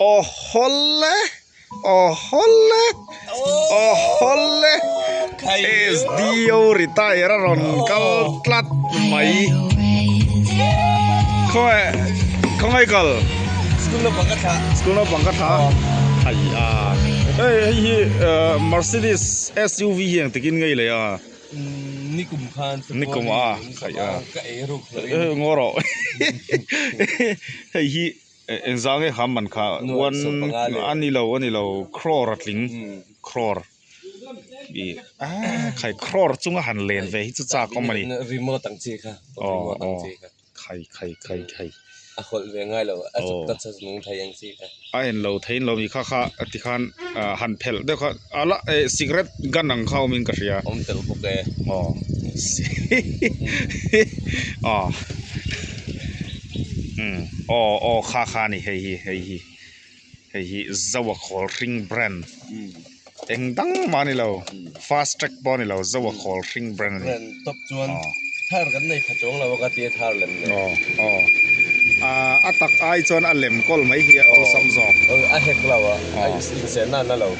Aw hawle aw hawle aw hawle SDO retire a rawn kal tlat mai khawnge khawnge kal school naupang ka thlah school naupang ka thlah ai a hei hei hi Mercedes SUV hi ang takin ngei leh a nikum khan nikum a khai a ka ei ruk hlawh ngaw rawh hei hi Engzah nge kha man kha one a ni lo a ni lo crore a tling crore ih ah khai crore chunga han len ve hi chu chak awm a ni remote ang chi kha remote ang chi kha khai khai khai khai a hawlh ve ngai lo a chuk ta chas nung thei ang chi kha a en lo thei in lo mi kha kha tikhan han phelh deuh kha a la eh cigarette gun ang kha awmin ka hria awm tel bawk e aw aw umm aw aw kha kha a ni hei hi hei hi hei hi zoa khawl hring brand eng dang mah a ni lo fast track pawh a ni lo zoa khawl hring brand a ni brand tawp chuan thar kan nei pha chuang lo a ka tia thar lem nei aw aw ah a tak ai chuan a lem kawl mai hi a awlsam zawk a hek lo a a insehna a na lo.